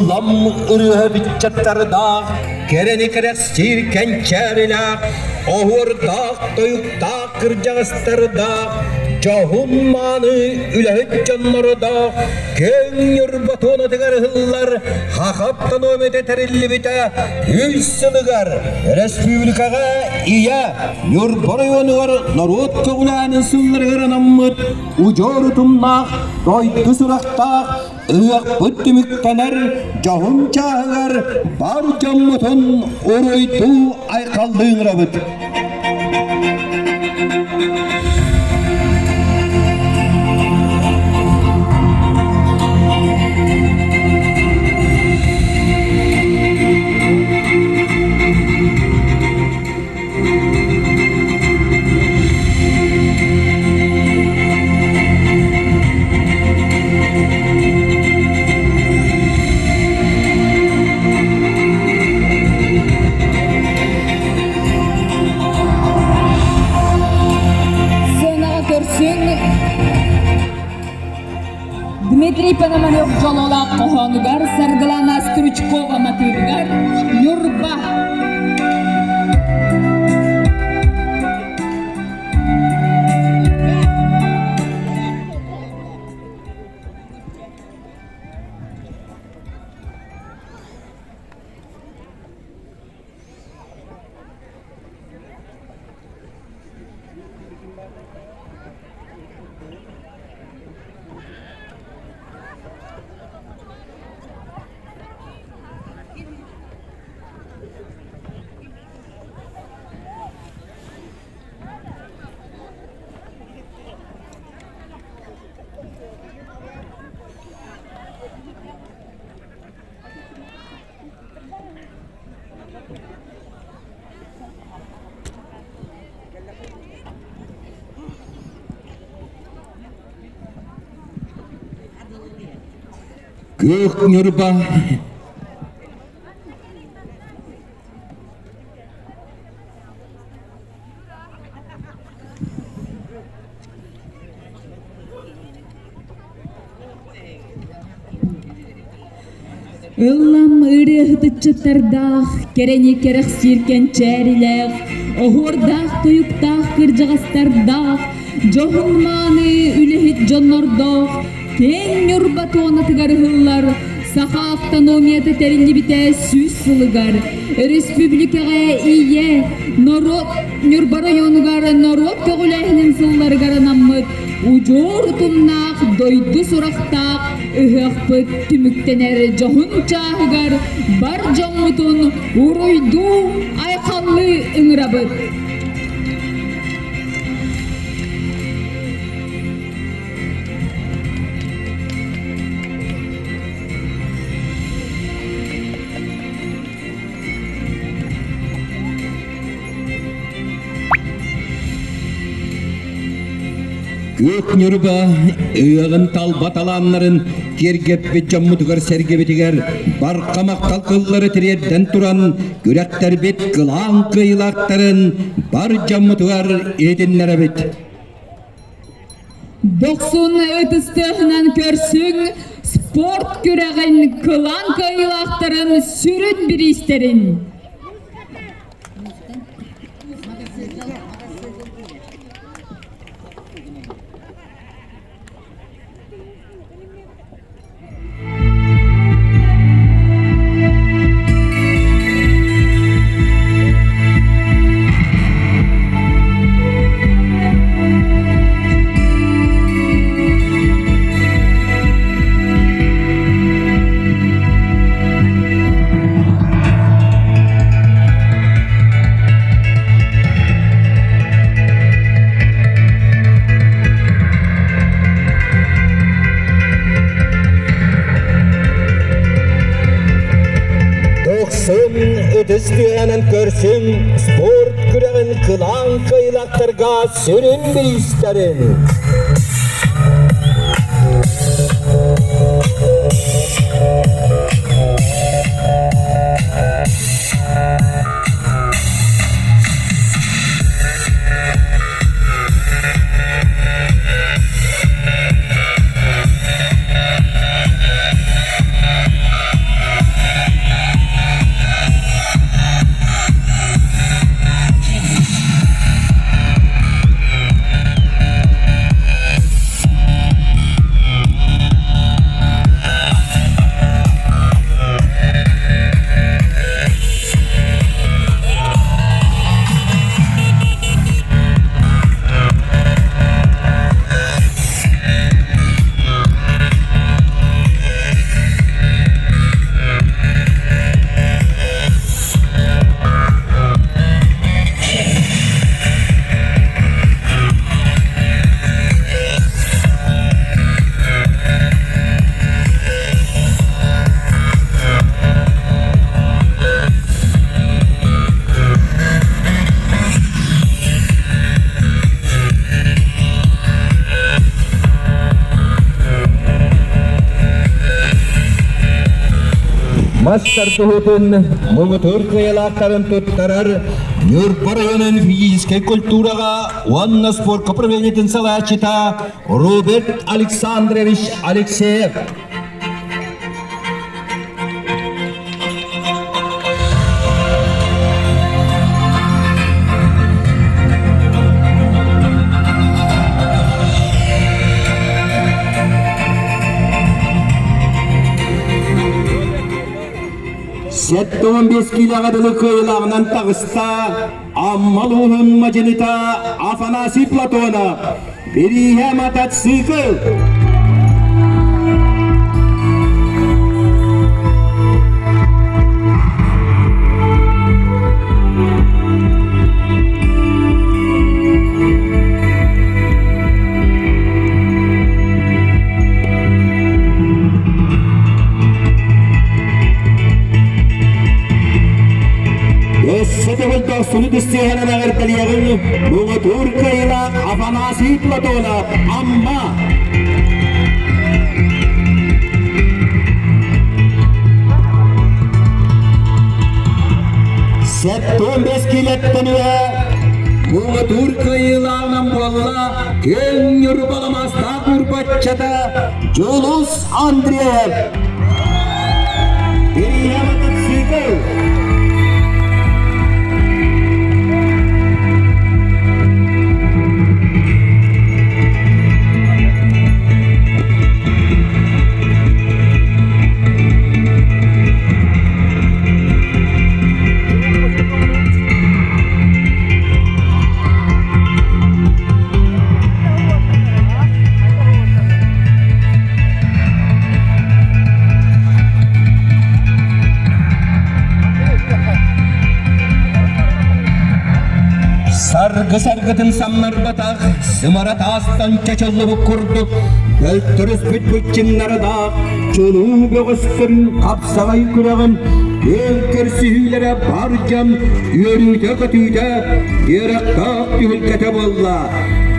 Ыллам ырыа ыччаттардаах, кэрэни кэрэхсиир кэнчээрилээх, оһуордаах тойуктаах кырдьаҕастардаах, дьоһун-мааны үлэһит дьоннордоох, көҥ Ньурба туонатыгар ыһыллар Саха автономията тэриллибитэ үс сылыгар республикаҕа Ийэ Ньурба оройуонугар норуот көҕүлээнин сылларыгар анаммыт удьуор утумнаах дойду сурахтаах ыһыахпыт түмүктэнэр дьоһун чааһыгар бар дьоммутун уруйдуу айхаллыы ыҥырабыт. Сыанаҕа көрсүҥ Дмитрий Пономарев дьололоох хоһоонугар Саргылана Стручкова матыыбыгар Ньурба. Күөх Ньурба Ыллам ырыаһыт ыччаттардаах, кэрэни кэрэхсиир кэнчээрилээх, оһуордаах тойуктаах кырдьаҕастардаах, дьоһун-мааны үлэһит дьоннордоох, киэҥ Ньурба туонатыгар ыһыллар Саха автономията тэриллибитэ 100 сылыгар республикаҕа Ийэ, норуот Ньурба районугар норуот көҕүлээһинин сылларыгар анаммыт удьуор утумнаах дойду сурахтаах ыһыахпыт түмүктэнэр дьоһун чааһыгар бар дьоммутун уруйдуу, айхаллыы ыҥырабыт. Күөх Ньурба ыаҕын талба талааннарын киэргэппит дьоммутугар-сэргэбитигэр барҕа махтал тыллары тириэрдэн туран күрэхтэрбит кылаан кыайыылаахтарын бар дьоммутугар иһитиннэрэбит. Дохсун ытыстыаһынан көрсүҥ спорт күрэҕин кылаан кыайыылаахтарын сүрүн бириистэрин. Дохсун ытыс тыаһынан көрсүҥ спорт күрэҕин кылаан кыайыылаахтарга сүрүн бириистэрин. Мас тардыһыытын муҥутуур кыайыылаахтарын туттарар Ньурба районун физическэй культураҕа уонна спорка управлениетын салайааччыта Роберт Александрович Алексеев. 75 киилэҕэ дылы кыайыылааҕынан таҕыста Амма улууһун мадьыныта Афанасий Платонов. Бирииһэ мотоцикл. Өссө төгүл дохсуну түстэһэнэн эҕэрдэлиэҕиҥ муҥутуур кыайыылаах Афанасий Платонов Амма. 75 киилэттэн үһэ муҥутуур кыайыылааҕынан буолла Күн Ньурбаламастаах урбаччата Дьулус Андреев. Илья мотоцикл. Саргы саргытын самнарбатах, сымара таастан чачыллыбыт курдук, өлтөрүспүт быччыҥнардаах, чулуу бөҕөстөрүн хапсаҕай күрэҕин күөл көрсүһүүлэрэ бар дьон үөрүүтэ-көтүүтэ, үөрэхтээх түһүлгэтэ буолла.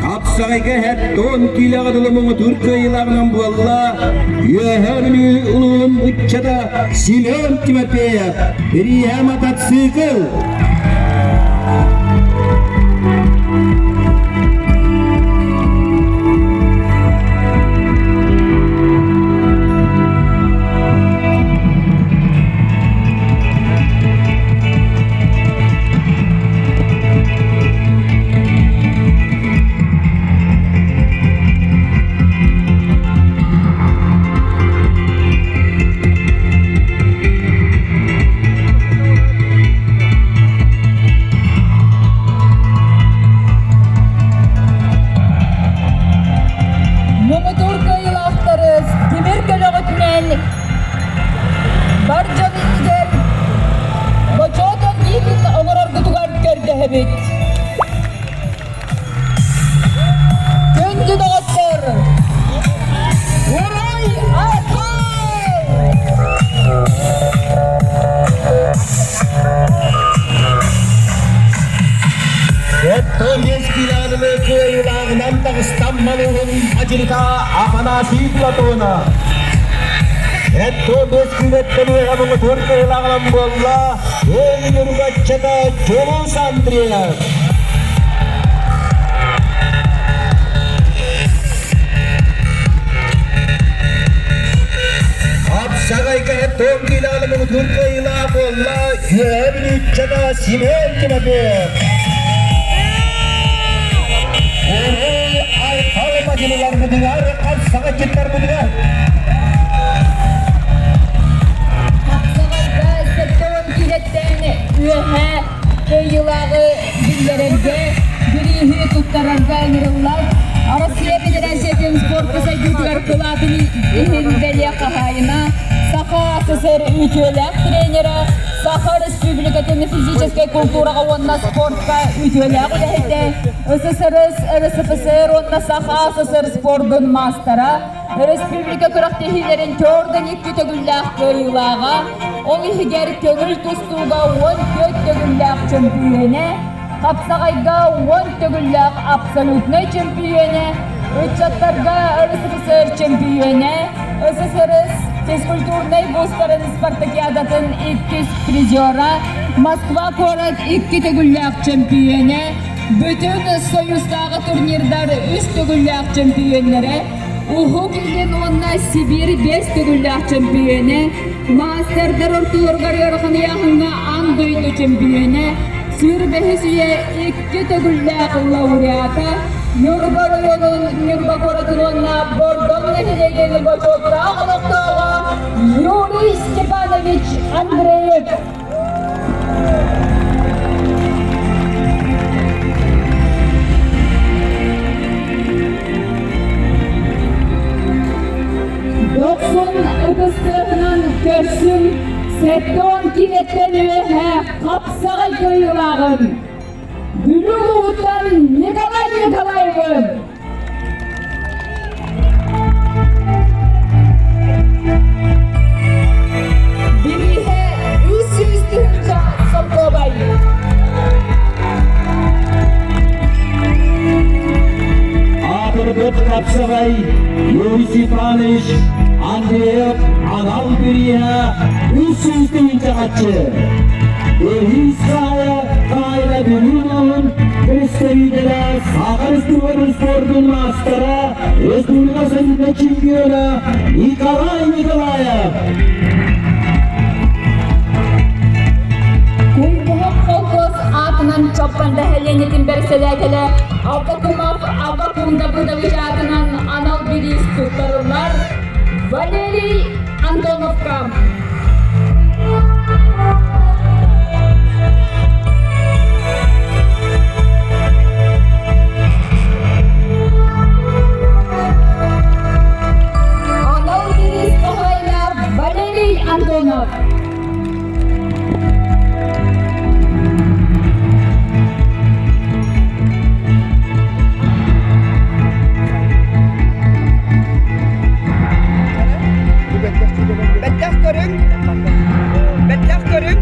Хапсаҕайга хэттон киилэҕэ дылы муҥутуур кыайыылааҕынан буолла Үөһээ Бүлүү улууһун ыччата Семен Тимофеев, бирииһэ мотоцикл. Муҥутуур кыайыылаахтары тимир көлөҕүтүнэн бар дьон иннигэр бочуот эргиирин оҥороргутугар көрдөһөбүт. Күндү доҕоттор! Урай Айхал! Сэттэ килоны кыайыылааҕынан таҕыстан малыһын Ажирика Афанасий Платонов. 75 килэттэн үөһэ муҥутуур кыайыылааҕынан буолла Өлүргаччата Дьулус Андреев. Хапсаҕайга тоон килоны муҥутуур кыайыылаах буолла Үөһээ Бүлүүччэтэ Семен Тимофеев. Уруй айхал мадьыныларбытыгар, хапсаҕайчыттарбытыгар! Хапсаҕайга 70 киилэттэн үөһэ кыайыылааҕы биллэрэргэ, бирииһи туттарарга ыҥырыллар. Россия Федерациятын спорка сайдыытыгар кылаатын иһин бэлиэ хаһаайына, Саха СССР үтүөлээх тренера, Саха Республикатын физическэй культураҕа уонна спортка үтүөлээх үлэһитэ, СССР, РСФСР уонна Саха СССР спордун маастара, республика күрэхтэһиилэрин төрдөн икки төгүллээх кыайыылааҕа, ол иһигэр көҥүл тустууга 14 төгүллээх чөмпүйүөнэ, хапсаҕайга 10 төгүллээх абсолютнай чөмпүйүөнэ, ыччаттарга РСФСР чөмпүйүөнэ, СССР Физкультурнай вузтарын спартакиадатын иккис призера, Москва куорат икки төгүллээх чөмпүйүөнэ, бүтүн Союзтааҕы турнирдар үс төгүллээх чөмпүйүөннэрэ, Уһук Илин уонна Сибиир биэс төгүллээх чөмпүйүөнэ, маастардар ортолоругар ыарахан ыйааһыҥҥа аан дойду чөмпүйүөнэ, сүүрбэһис үйэ икки төгүллээх лауреата, Ньурба оройуонун Ньурба куоратын уонна Бордоҥ нэһилиэгин бочуоттаах олохтооҕо Юрий Степанович Андреев. Дохсун ытыстыһынан көрсүн 70 килэттэн үөһэ хапсаҕай кыайыылааҕын Бүлүү улууһуттан Николай Николаевы Бирииһэ 300 тыһыынча солкуобай. Аатырбыт хапсаҕай Юрий Степанович Андреев анал бирииһэ 300 тыһыынча харчы. Эһиис хаайа Хаайла Бүлүү улууһун представителэ Саха Республикатын спордун маастара, республика Союза чемпиона Николай Николаев. Куйбуһук холкуос аатынан Чоппонда нэһилиэнньэтин бэрэссэдээтэлэ Абакумов Абакум Давыдович аатынан анал бириис туттарыллар Валерий Антоновка. Анал бириис хаһаайына Валерий Антонов. Бэттэх көрүҥ! Бэттэх көрүҥ!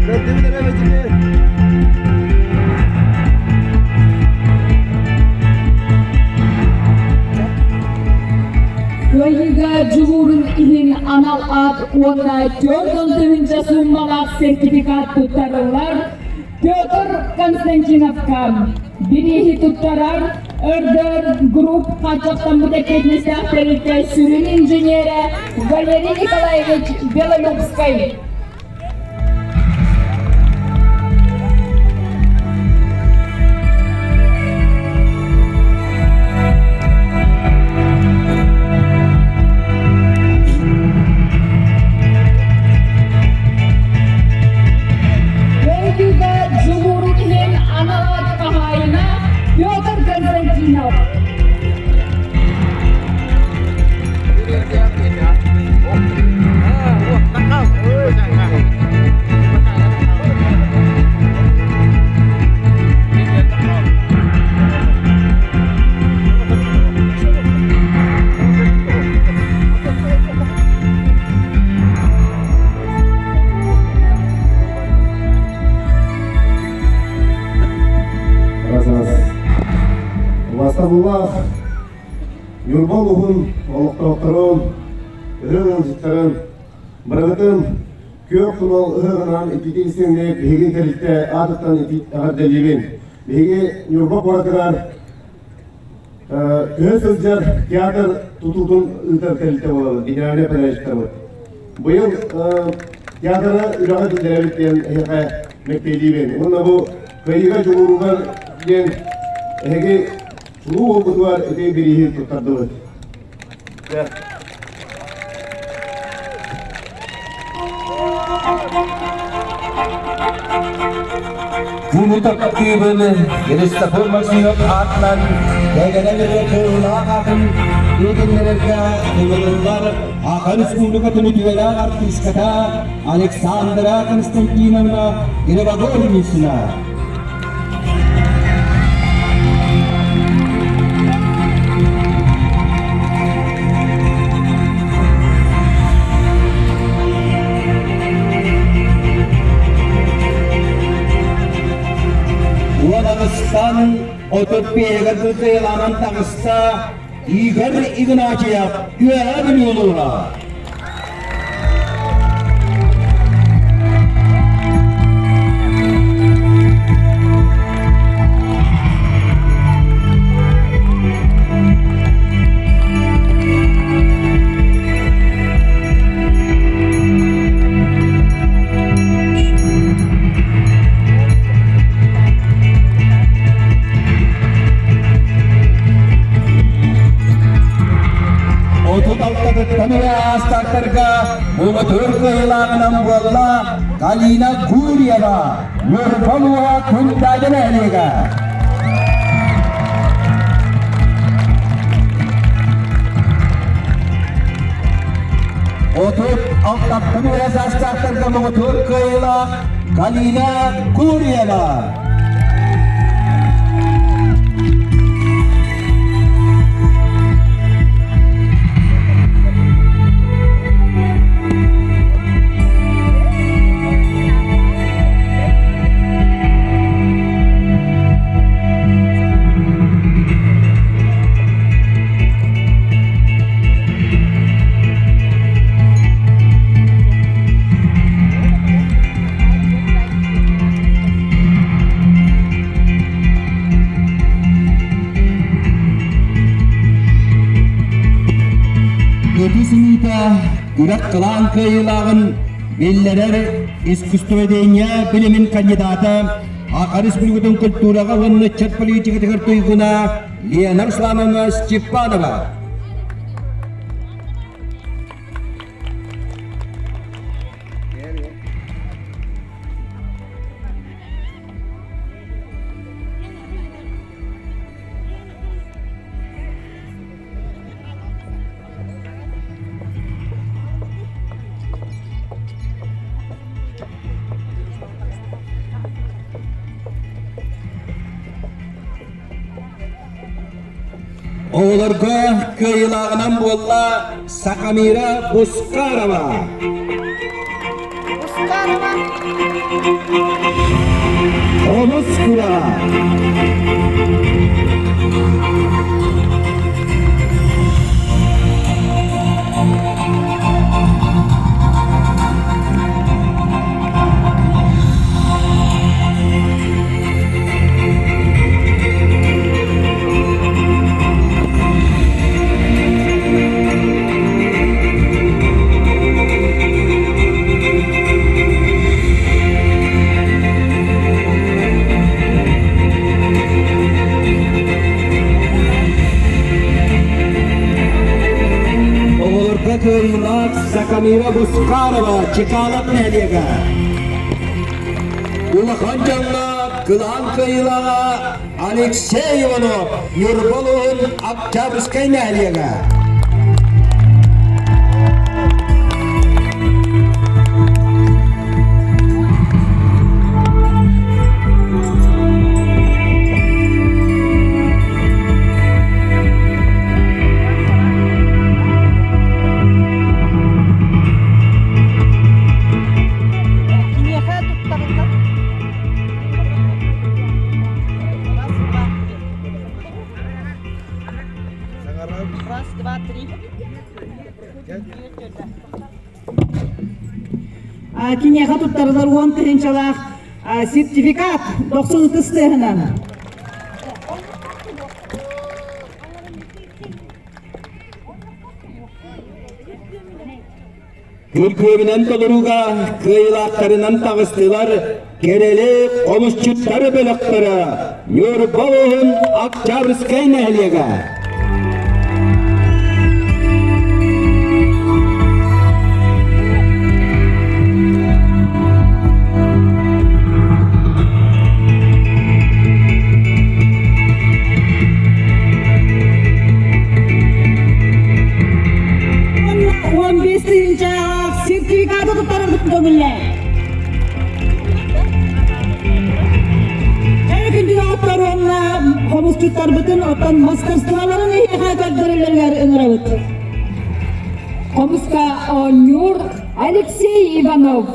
Кыайыыга дьулуурун иһин анал аат уонна 4 тыһыынча сууммалаах сертификат туттарыллар Петр Константиновка бирииһи туттарар Өрдөр Групп хааччахтаммыт эппиэтинэстээх тэрилтэ сүрүн инженерэ Валерий Николаевич Белолюбскай. Дойдуга дьулуурун иһин анал аат хаһаайына Петр Константинов. Убастабыллаах Ньурба улууһун олохтоохторун, ыһыах ыалдьыттарын, барыгытын күөх тунал ыһыаҕынан ититии истиҥник биһиги тэрилтэ аатыттан эҕэрдэлиибин. Биһиги Ньурба куоратыгар көһө сылдьар театр тутуутун ыытар тэрилтэ буолабыт, генеральный подрядчиктарбыт. Быйыл театры үлэҕэ киллэрэбит диэн эһиэхэ мэктиэлиибин. Уонна бу кыайыыга дьулууругар диэн эһиги чулуу буолбутугар ити бирииһи туттардыбыт. Күнү таптыыбын Христофор Максимов аатынан Дэгэнэн ырыа кыыллаах аатын иһитиннэрэргэ ыҥырыллар Саха Республикатын үтүөлээх артыыската Александра Константиновна Кривогорницына. Уон 35-гэр кыайылаанан таҕыста Игорь Игнатьев үөһэ Бүлүү улууһа. Отут аастаахтарга муҥутуур кыайыылааҕынан буолла Галина Гурьева, Ньурба улууһа Күнтээдэ нэһилиэгэ. 36 үөрэ саастаахтарга муҥутуур кыайыылаах Галина Гурьева. Ити сыныыта күрэх кылаан кыайыылааҕын биллэрэр искусствоведение билимин кандидата Саха Республикатын культураҕа уонна ыччат политикатыгар туйгуна Лена Руслановна Степанова. Оҕолорго кыайыылааҕынан буолла Сахамира Бускарова. Бускарова. Хомус күрэҕэ. Оҕолорго кыайыылаах Сакамира Бускарова Чекалов нэһилиэгэ. Улахан дьоҥҥо кылаан кыайыылааҕа Алексей Иванов Ньурба улууһун Октябрьскай нэһилиэгэ. Киниэхэ туттарыллар. Раз, два, три. Раз, два, три. Киниэхэ туттарылар 10 тыһыынчалаах сертификат 90 тыһынан. Күргүөмүнэн толорууга кыайыылаахтарынан таҕыстылар Кэрэли хомусчуттары бөлөхтөрө Ньурба улууһун Октябрьскай нэһилиэгэ. 15 тыһыынчалаах сертификаты туттарарбыт көҥүллээ. Күндү аттар уонна хомусчуттарбытын оттон мастерстволарын эһиэхэ көрдөрөллөрүгэр ыҥырабыт. Хомуска оонньуур Алексей Иванов.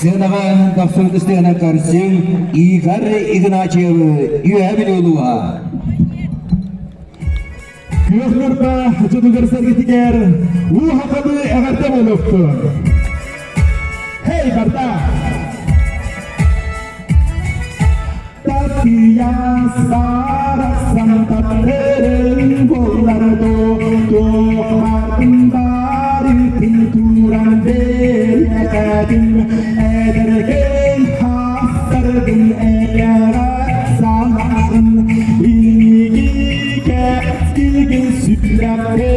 Сыанаҕа дохсун ыстыана көрсүҥ Игорь Игнатьевы үөһэ бүлүүлуга. Күөх Ньурба дьонугар сэргэтигэр уу хахалы эҕэрдэ буолуохтун! Хей, барда! Татыйаас барахсан таптырын булларду, туохматын барытын туран бэйэтин, эдэргин хастаргын эйэрэ санаҕын, инники кэскилгин сүрэххэ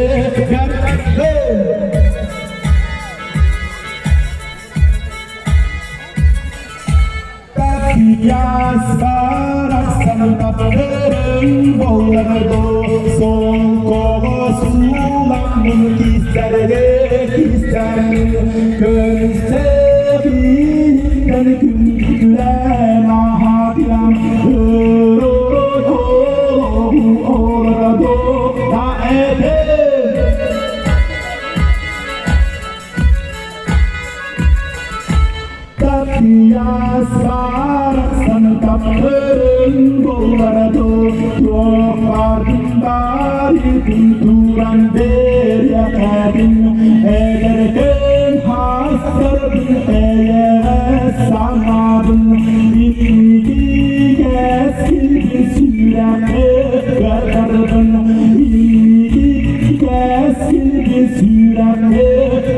Татыйаас барахсан таптырын болларду, солкоҕо сууламмын кистэргэ кистэммин, көмүсэҕиттэн күндүлээн аһатыам, өрө олорду да этэ. Татыйаас барахсан таптырын болларду, туох бардын барытын туран бэриэхэтин, эдэркэн хастарбын эйэҕэс санаабын, инники кэскилбин сүрэххэ кытарбын, инники кэскилбин сүрэххэ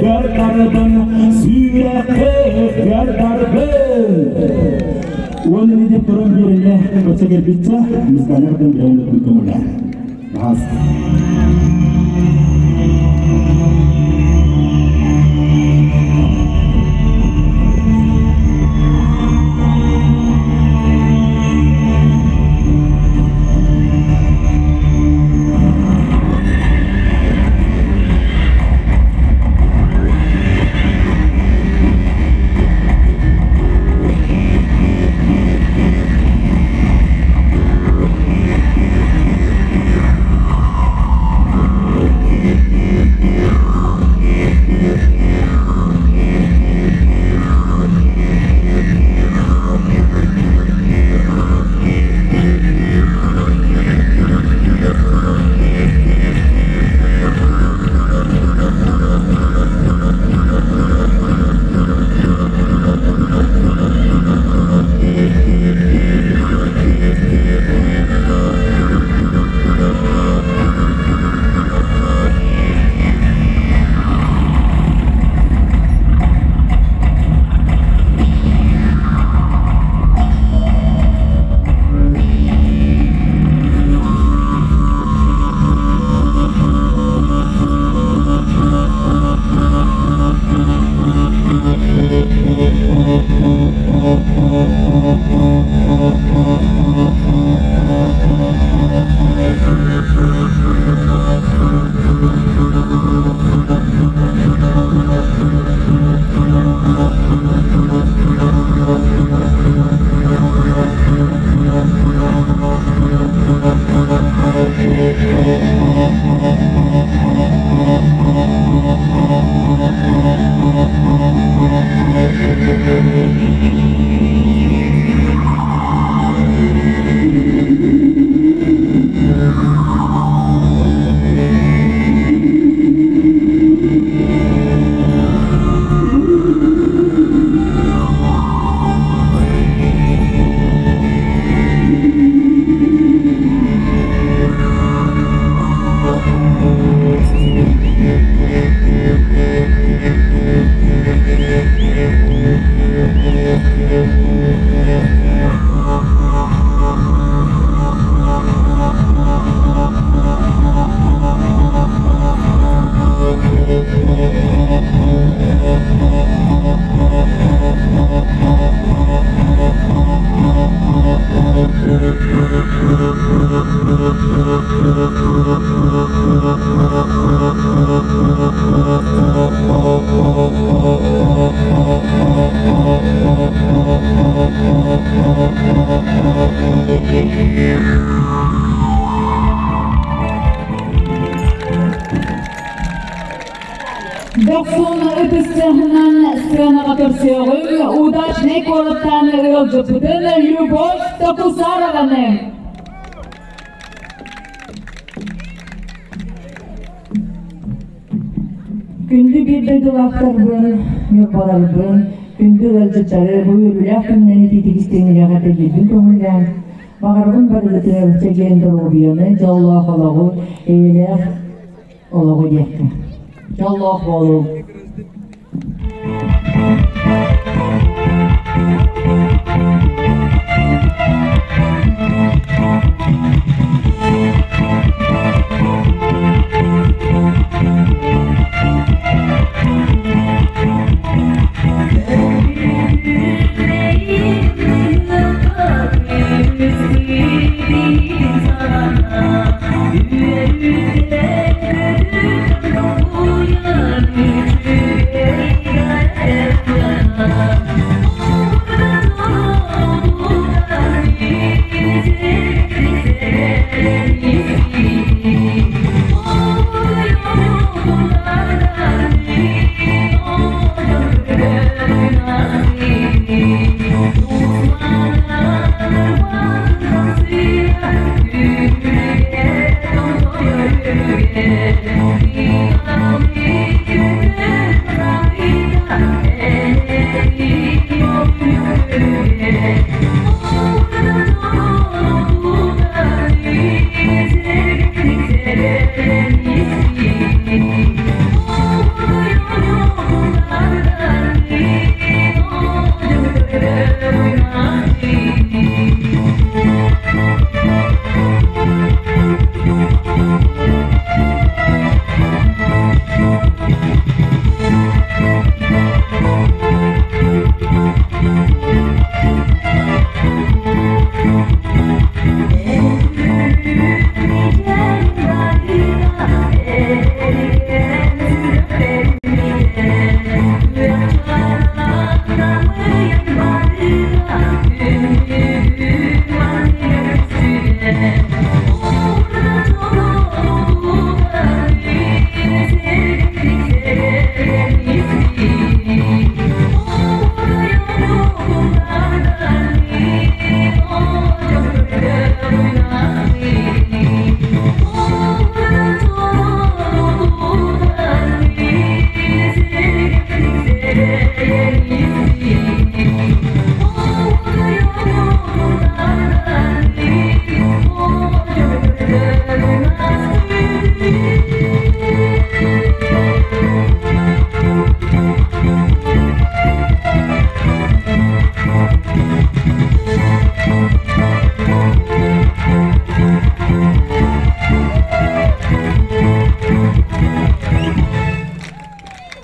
кытарбын, сүрэххэ кытарбын. Уонна деп туран биэринэ өтө келбитче музыкальный биэринэ көңүлэ. Баас. Дохсун ытыс тыаһынан сыанаҕа көрсүөҕүҥ Удачнай куораттан ыалдьыппытын Любовь Токусарованы. Күндү биир дойдулаахтарбын, ньурбаларбын, күндү ыалдьыттары бу үөрүүлээх күнүнэн итиитик-истиҥ эҕэрдэлиирбин көҥүллээн, баҕарабын барыгытыгар чэгиэн доруобуйаны, дьоллоох олоҕу, эйэлээх олоҕу диэххэ. Дьоллоох буолуҥ!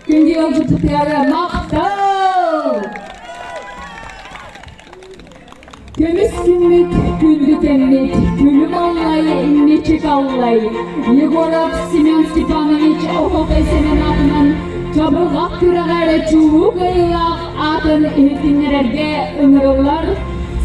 Күндү ыалдьыттары махтал! Көмүс күммүт, күндү кэммит, күлүм аллай, мичик аллай. Егоров Семен Степанович Оһоқай Семен атынан чабырҕах күрэҕэр чулуу кыайыылаах аатын иһитиннэрэргэ ыҥырыллар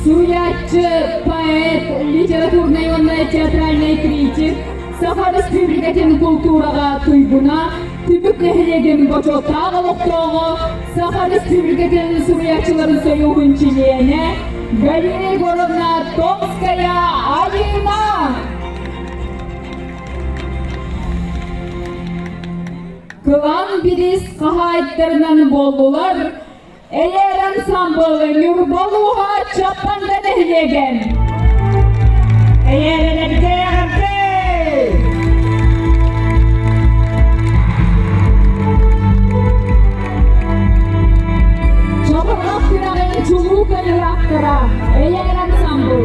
суруйааччы, поэт, литературнай уонна театральнай критик, Саха Республикатын култуураҕа туйгуна, Түмүк нэһилиэгин бочуоттаах олохтооҕо, Саха Республикатын суруйааччыларын сойууһун чилиэнэ Галина Егоровна Томская Айыына! Кылаан бириис хаһаайыттарынан буоллулар Эйээр ансамбл Ньурба улууһа Чаппанда нэһилиэгэр. Эйээрэлэргэ эҕэрдэ! Чабырҕах күрэҕин чулуу кыайыылаахтара Эйээр ансамбл.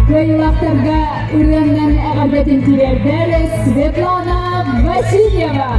Кыайыылаахтарга ырыаннан эҕэрдэтин тириэрдэр Светлана Васильева.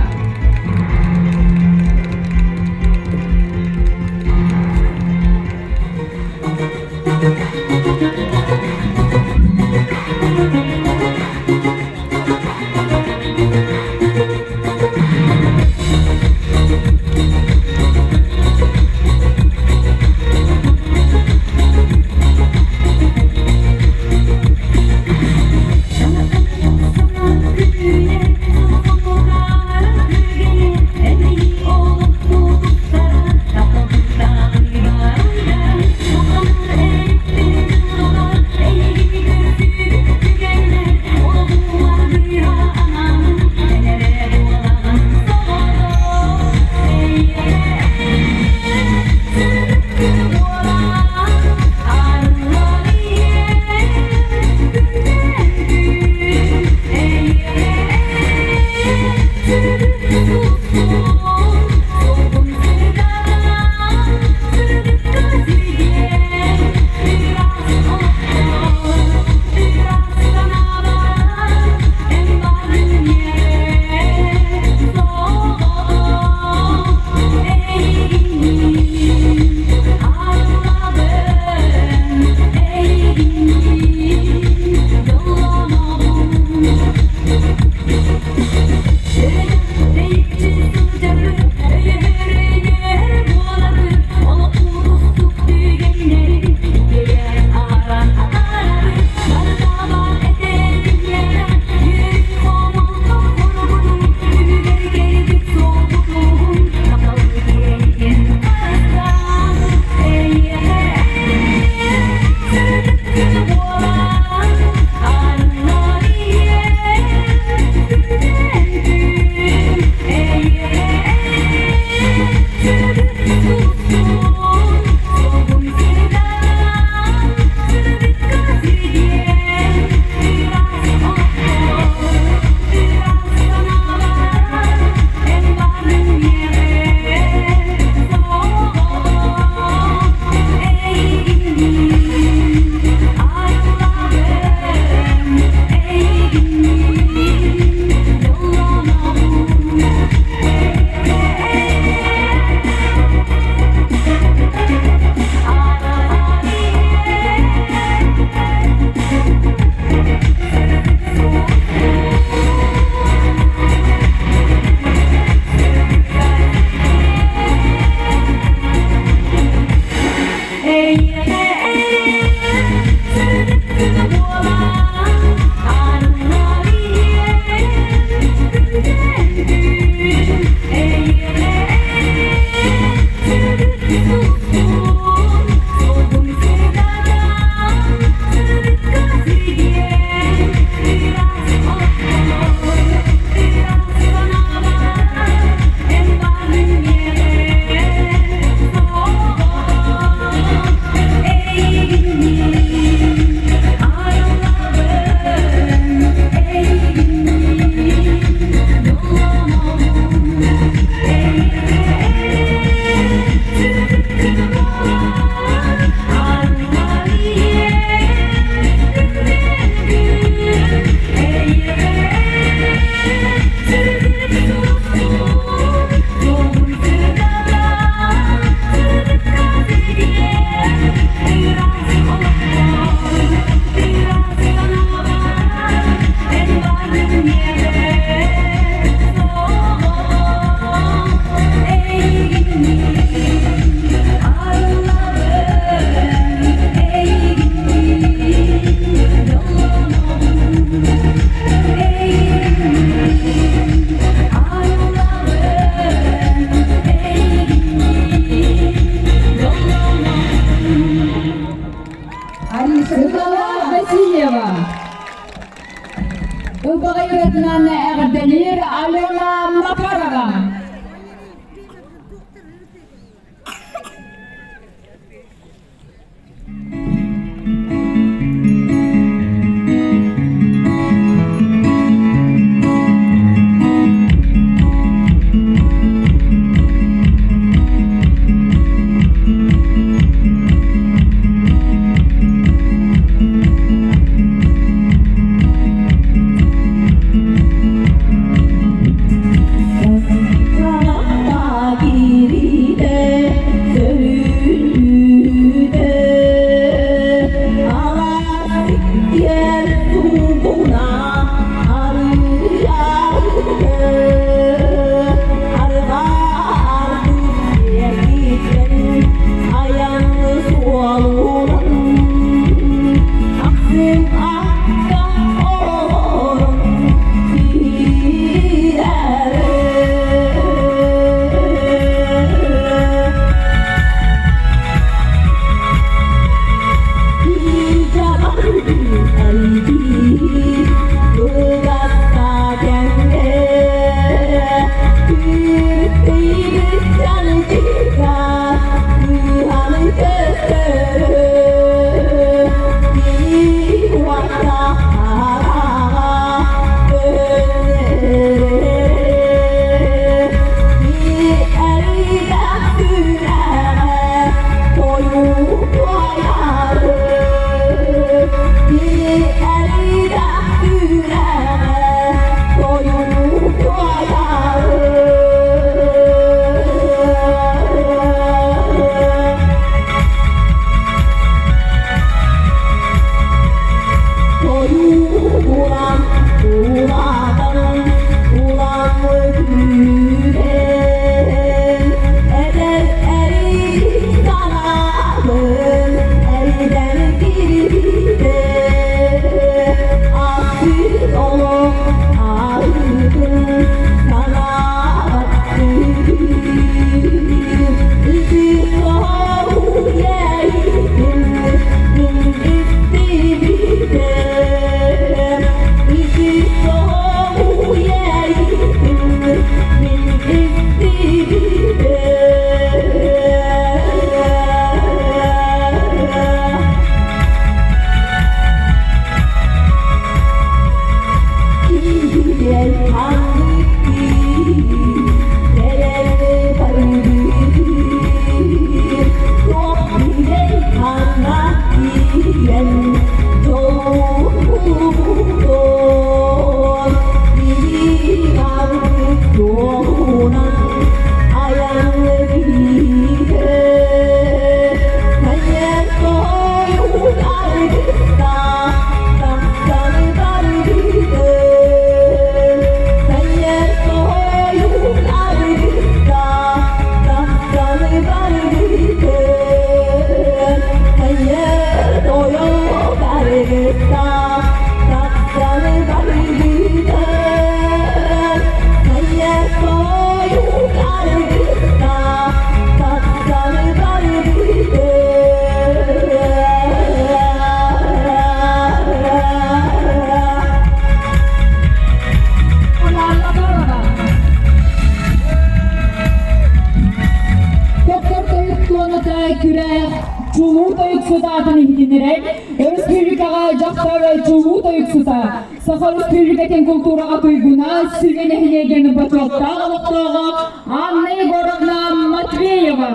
ырыата күрэх чулуу тойуксут аатын иһитиннэрэр Өрөспүүбүлүкэҕэ дьахтар чулуу тойуксута, Саха Өрөспүүбүлүкэтин култуураҕа туйгуна, Сүгэ нэһилиэгин бочуоттаах олохтооҕо Анна Егоровна Матвеева.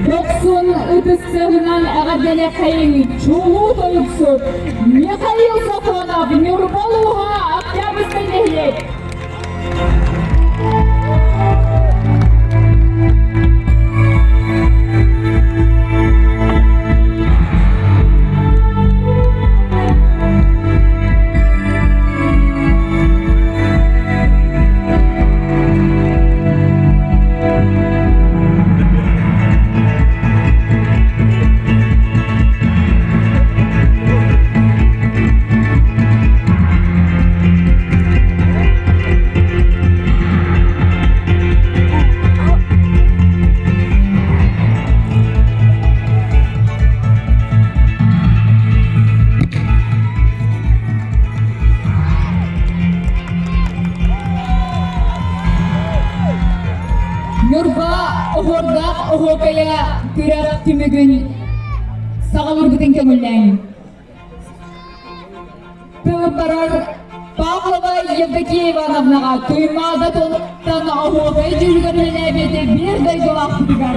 Дохсун ытыс тыаһынан эҕэрдэлэххэйиҥ чулуу тойуксут Михаил Сафонов, Ньурба улууһа, Октябрьскай нэһилиэк. Ньурба оһуордаах оһуокайа күрэх түмүгүн саҕалыырбытын көҥүллээҥ. Тыл барар Павлова Евдокия Ивановнаҕа Туймаада тылыттан оһуокай дьүүлүгэр үлэлээбит биир дойдулаахпытыгар.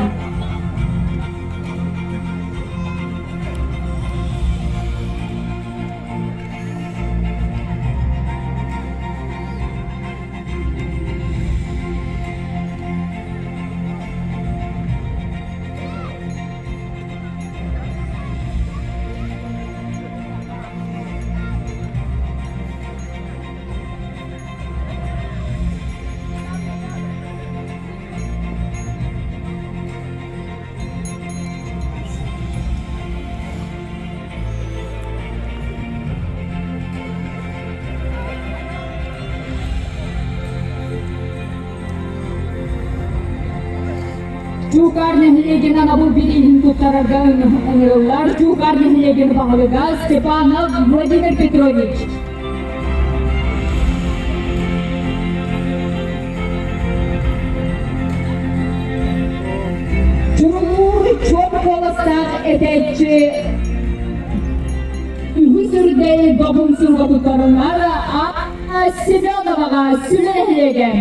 Чуукаар нэһилиэгин анабыл бирииһин туттарарга ыҥырыллар Чуукаар нэһилиэгин баһылыга Степанов Владимир Петрович. Чурулуур чуор куоластаах этээччи үһүс үрдэл добун суруга туттарыллар Анна Семеноваҕа Сүлэ нэһилиэгэ.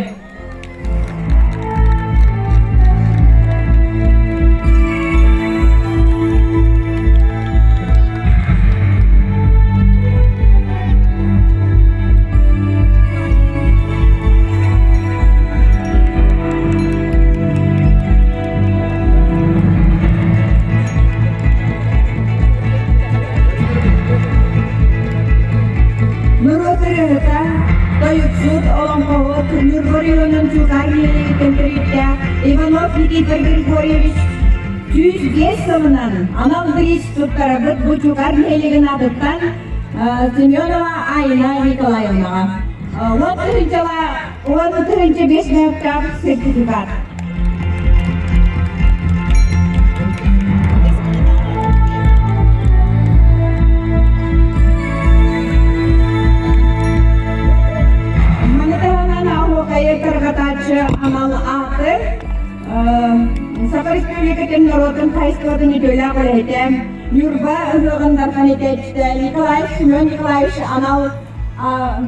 Норуот ырыаһыта, тойуксут, олоҥхоһут, Ньурба оройуонун Чуукаар нэһилиэгиттэн төрүттээх Иванов Никита Григорьевич 105 сылынан анал бириис туттарабыт бу Чуукаар нэһилиэгин аатыттан Семенова Айна Николаевнаҕа. 10 тыһыынчала 10 тыһыынча 5 мөһөктөөх сертификат. Маны таһынан оһуокайы тарҕатааччы анал ааты Саха Республикатын норуотун хаһаайыстыбатын үтүөлээх үлэһитэ, Ньурба ыһыаҕын дархан этээччитэ Николаев Семен Николаевич анал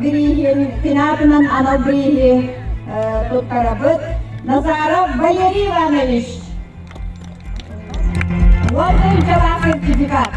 бирииһин, финатынан анал бирииһи туттарабыт. Назаров Валерий Иванович. 10 тыһыынчалаах сертификат.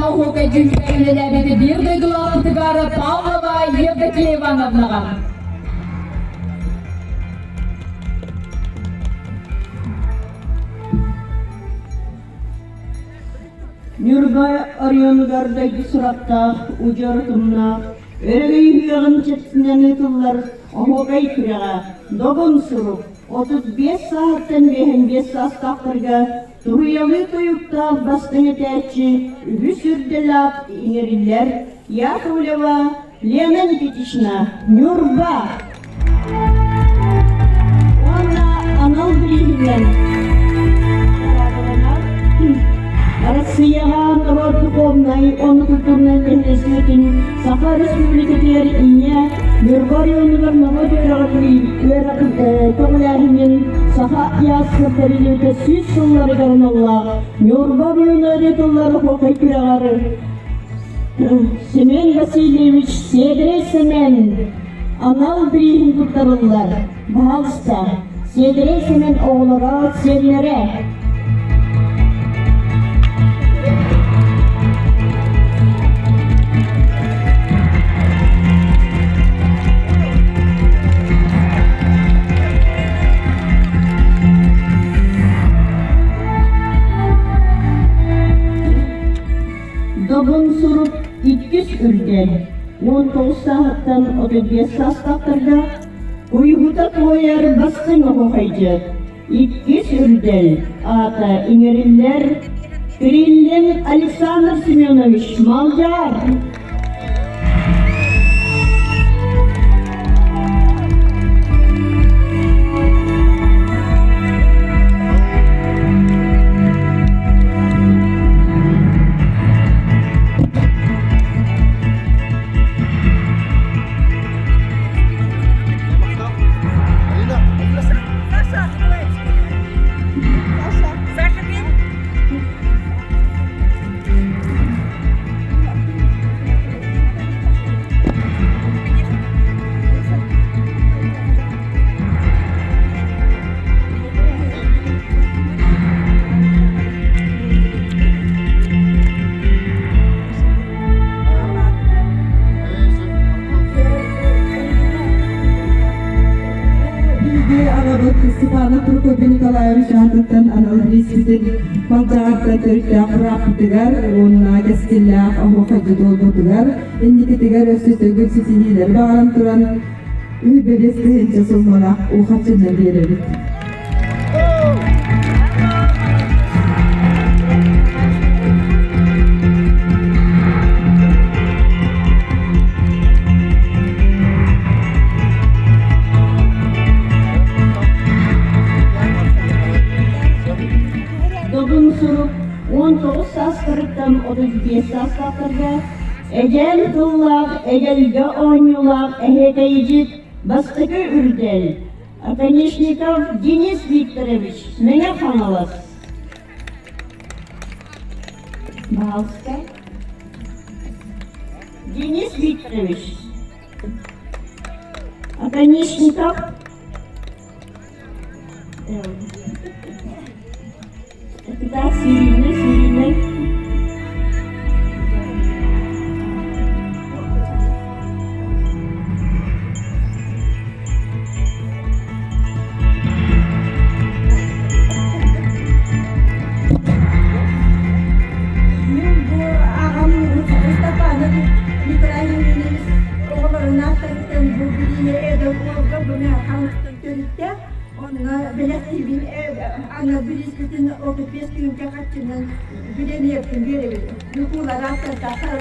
оһуокай дьүһүгэр үлэлээбит биир дойдулаахпытыгар Павлова Евдокия Ивановнаҕа. Ньурба оройуонугар дойду сурахтаах, удьуор утумнаах, өрөгөй үһүөҕүн чэрчитинэн ыытыллар оһуокай күрэҕэ Добун сурук 35 сааһыттан 55 саастаахтарга туруйалыы тойуктаах бастыҥ этээччи үһүс үрдэл аат иҥэриллэр Яковлева Лена Никитична Ньурба уонна анал бирииһинэн Арассыыйаҕа норуот духовнай уонна культурнай нэһилиэстибэтин Саха Республикатыгар Ийэ Ньурба оройуонугар норуот үөрэҕин көҕүлээһинин Саха ЯССР тэриллибитэ 100 сылларыгар аналлаах Ньурба оройуона ыытыллар оһуокай күрэҕэр Семен Васильевич Сиэдэрэй Сэмэн анал бирииһин туттарыллар. Баһаалыста, Сиэдэрэй Сэмэн оҕолоро, сиэннэрэ. Добун сурук иккис үрдэл 19 сааһыттан 35 саастаахтарга уйгута туойар бастыҥ оһуохайдьыт иккис үрдэл аата иҥэриллэр Кириллин Александр Семенович Малдьаар. Биһиги аҕабыт Степанов Прокопий Николаевич аатыттан анал бирииспитин Малдьаҕартан төрүттээх бырааппытыгар уонна кэскиллээх оһуохайдьыт буолбутугар инникитигэр өссө төгүл ситиһиилэри баҕаран туран 35 тыһыынча суумалаах уу харчынан биэрэбит. Добун сурук 19 саастарыттан 35 саастаахтарга эдьээн тыллаах, эгэлгэ оонньуулаах эһиэкэйдьит бастакы үрдэл Оконешников Денис Викторович, Мэҥэ Хаҥалас. Пожалуйста. Денис Викторович. Оконешников. Капитан Сирина, Сирина. Мин бу аҕам Степанов Николай Ильич оҕолорунаах бу билиини эдэр уолга бу хаҥастан төрүттэ. Онно бэлэхтиибин аны билиискитин 35 тыһыынча харчынан билэниэхпин биэрэбин. Нукуулараах тартаахтара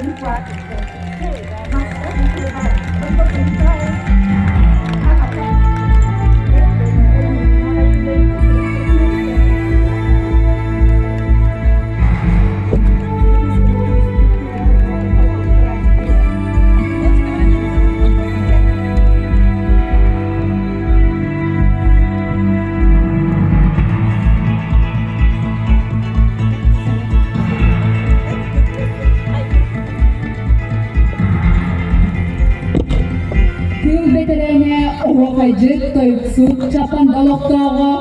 Тыыл бэтэрээнэ оһуохайдьыт, тойуксут, Чаппанда олохтооҕо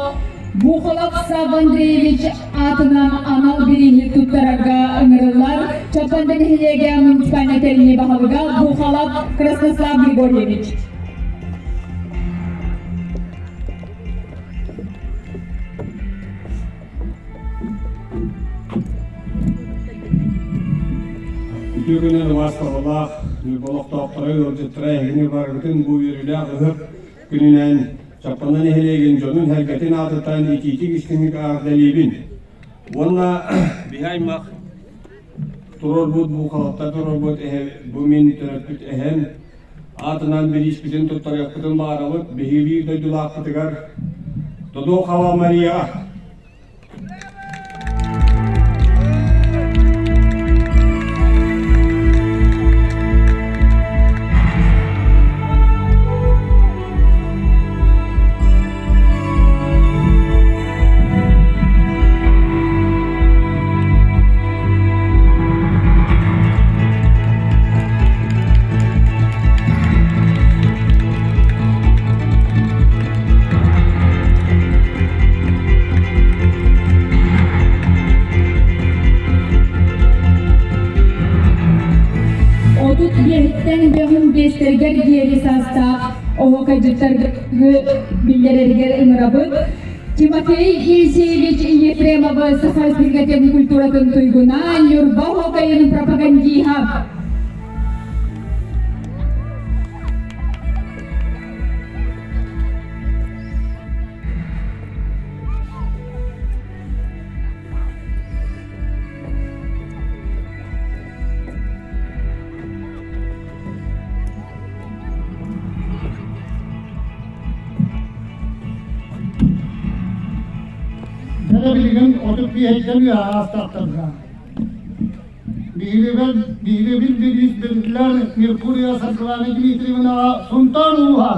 Бухалов Савва Андреевич аатынан анал бирииһи туттарарга ыҥырыллар. Чаппанда нэһилиэгэ муниципальнай тэриллии баһылыга Бухалов Краснослав Григорьевич. Үтүө күнүн убаастабыллаах Ньурба олохтоохторо, ыалдьыттара эһигини барыгытын бу үөрүүлээх ыһыах күнүнэн Чаппанда нэһилиэгин дьонун-сэргэтин аатыттан итиитик истиҥник эҕэрдэлиибин. Уонна биһи аймах туруорбут бу халатта туруорбут эһэ бу мин төрөппүт эһэм аатынан бирииспитин туттарыахпытын баҕарабыт. Биһиги биир дойдулаахпытыгар Додуохава Марияҕа. Отут биэһиттэн бөҕүн биэстэригэр диэри саастаах оһуокайдьыттарга биллэрэригэр ыҥырабыт. Тимофей Елисеевич Ефремовы Саха Республикатын культуратын туйгуна, Ньурба оһуокайын пропагандиһа. Дьэ билигин 35 үө аастахтарга. Биһиги бириис биллэр Меркурия Саргылана Дмитриевнаҕа Сунтаар улууһа.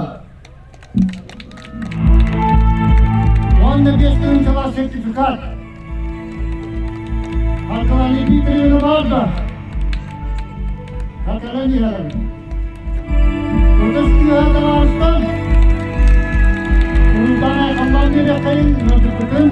Уонна биэс тыһыынчалаах сертификат. Саргылана Дмитриевна баар да? Саргылана иһэрин. Ытыс тыаһа табаарыстар, уруйдаан айхаллаан биэриэххэйин ыалдьыппытын.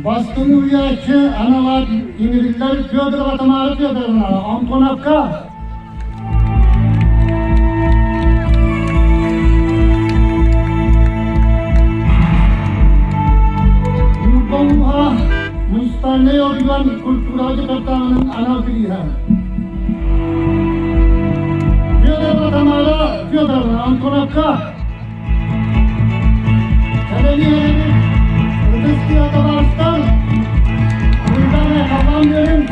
Бастыҥ уһуйааччы анал аат иҥэриллэр Федорова Тамара Федоровна Антоновка. Ньурба улууһа муниципальнай оройуон культураҕа департаменын анал бирииһэ. Федорова Тамара Федоровна Антоновка. Кэлэниэрэбит ытыс тыа табаарыстар, уруйдан айхаллаан биэриҥ.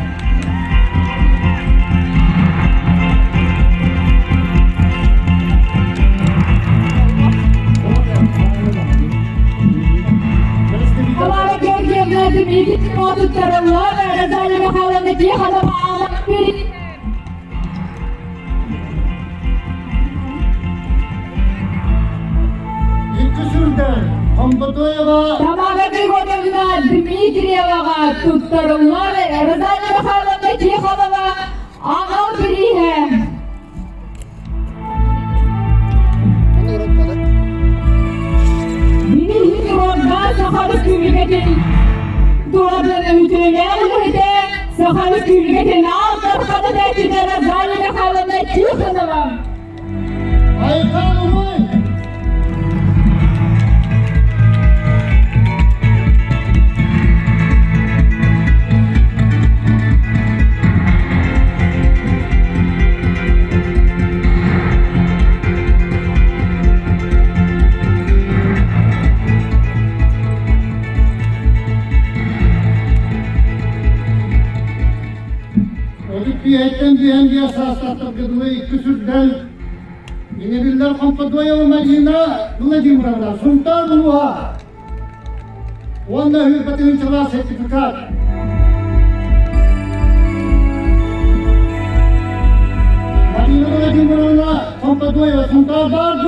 Тамара Георгиевна Дмитрий туттарыллар, Розалия Михайловна Тихонова Икки сүрдэр Хомботоева Тамара Григорьевна Дмитриеваҕа туттарыллар Розалия Михайловна Тихонова анал бирииһэ. Билигин Росгаз Саха Республикатын туһатын үтүөлээх үлэһитэ Саха Республикатын аан дархана Розалия Михайловна Тихонова. Айхан Умай! Отут биэһэттэн биэс саастаахтарга дылы икки сүрдэл иҥэриллэр Хомподоева Марина Владимировна Сунтаар улууһа уонна үһү тыһыынчалаах сертификат. Марина Владимировна Хомподоева Ботуева, Сунтаар баар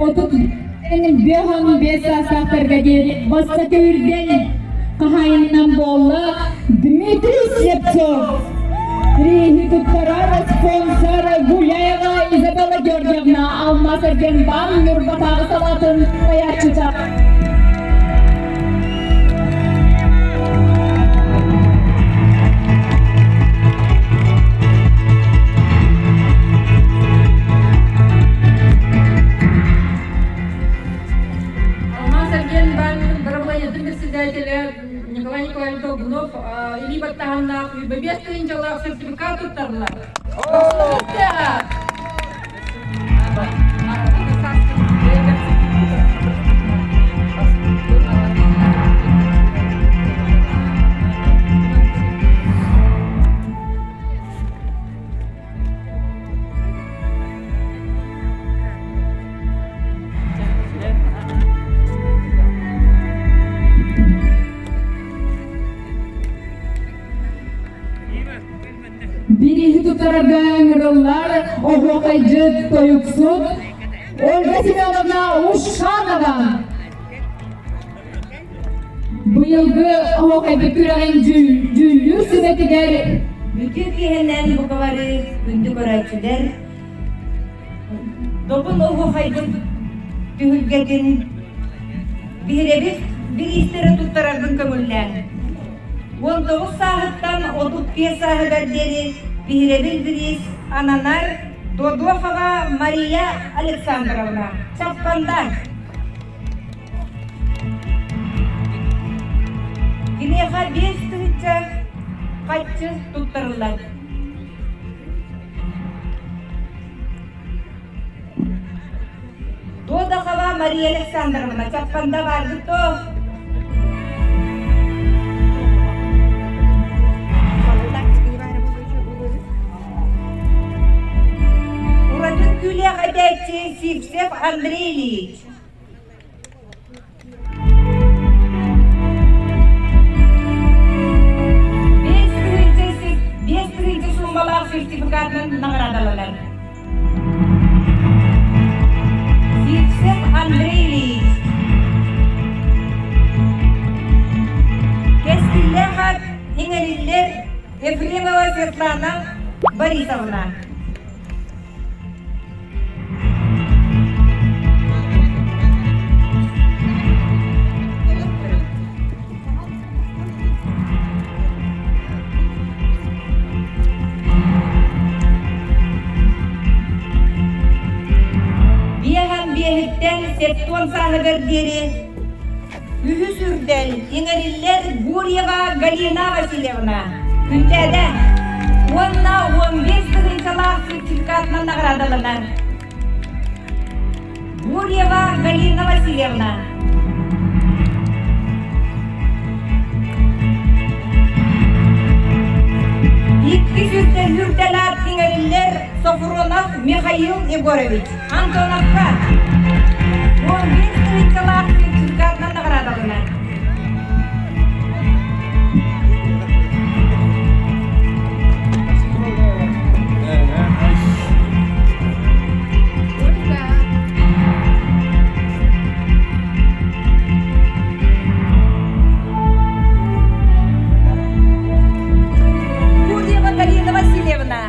Отут бес саастаахтарга диэри бастакы үрдэл хаһаайынынан буолла Дмитрий Слепцов. Риһи туттарар спонсор Гуляева Изабелла Георгиевна, Алмаз Эргенбан Ньурбатааҕы салаатын салайааччыта. Алмаз Эргенбан бырабылыанньатын председателэ Николай Николаевич Долгунов илии баттаһаннаах 25 тыһыынчалаах сертификат туттарылар. Бирииһи туттарарга ыҥырыллар оһуохайдьыт, тойуксут Ольга Семеновна Ушанова. Быйылгы оһуохайбыт күрэҕин дьүүллүүр сүбэтигэр Бүтүн киһинэн бука бары күндү көрөөччүлэр, Добун оһуохайбыт түһүлгэтин биһирэбил бириистэрэ туттарарбын көҥүллээн. 19 сааһыттан 35 сааһыгар диэри биһирэбил бириис ананар Додохова Мария Александровна, Чаппанда. Киниэхэ 5 тыһыынча харчы туттарыллар. Додохова Мария Александровна, Чаппанда бааргыт дуо? Ураты күүлээх этээччи Сивцев Андрей Ильич. 5 тыһыынча суумалаах сертификатынан наҕараадаланар. Сивцев Андрей Ильич. Кэскиллээх аат иҥэриллэр Ефремова Светлана Борисовна. Биэһэн биэһиттэн 70 сааһыгар диэри үһүс үрдэл иҥэриллэр Гурьева Галина Васильевна, Күндээдэ, уонна 15 тыһыынчалаах сертификатынан наҕараадаланар. Гурьева Галина Васильевна. Иккис үрдэл үрдэл аат иҥэриллэр Софронов Михаил Егорович, Антоновка. 15 тыһыынчалаах сертификатынан наҕараадаланар. Гурьева Галина Васильевна.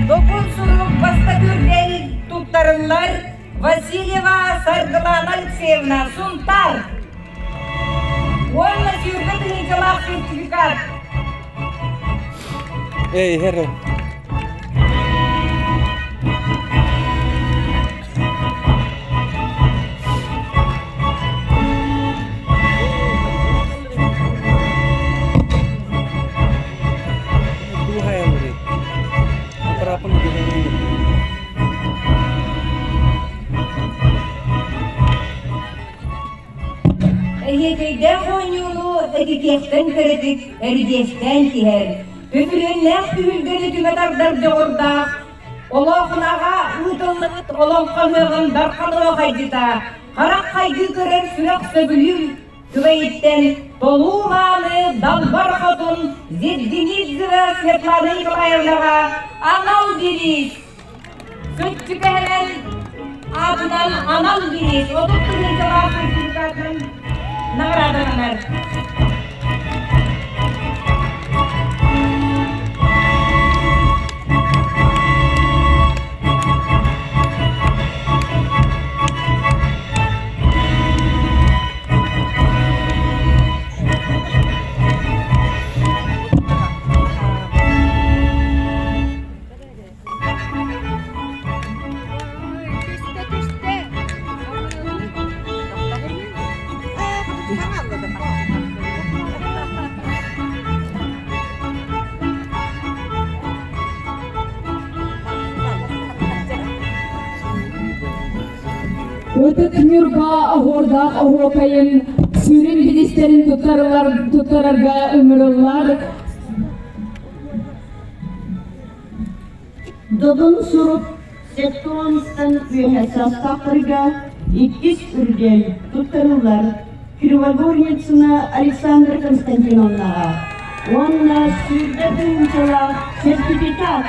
Добун сурук бастакы үрдэл туттарыллар Васильева Саргылана Алексеевна, Сунтаар. Уонна 20 тыһыынчалаах сертификат. Эй, херро. Эһиэкэйдээх оонньууну этитиэхтэн кэрэтик эридиэстээн тиһэр, төтүрүөннээх түһүлгэни түмэ тардар дьоҕурдаах, Олоохунаҕа ыытыллыбыт олоҥхо ыһыаҕын Дархан оһуохайдьыта, харах хайгыы көрөр сүрэх сөбүлүүр Түбэйиттэн толуу мааны Далбар Хотун Зедгенидзева Светлана Николаевнаҕа анал бириис Сүччүкэһэлэн аатынан анал бириис 30 тыһыынчалаах сертификатынан наҕараадаланар. Ытык Ньурба оһуордаах оһуокайын сүрүн бириистэрин туттарарга ыҥырыллар. Добун сурук сектонтан үөһэ састаахтарга иккис үрдэл туттарыллар Кривогорницына Александра Константиновнаҕа уонна 20 тыһыынчалаах сертификат.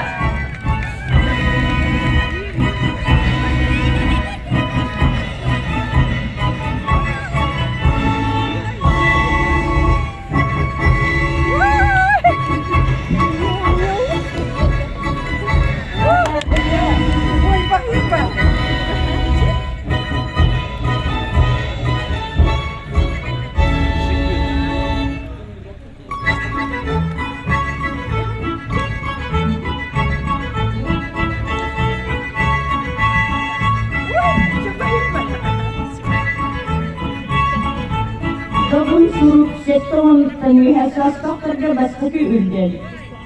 Добун сурук 70-тан үөһэ саастаахтарга бастакы үрдэл.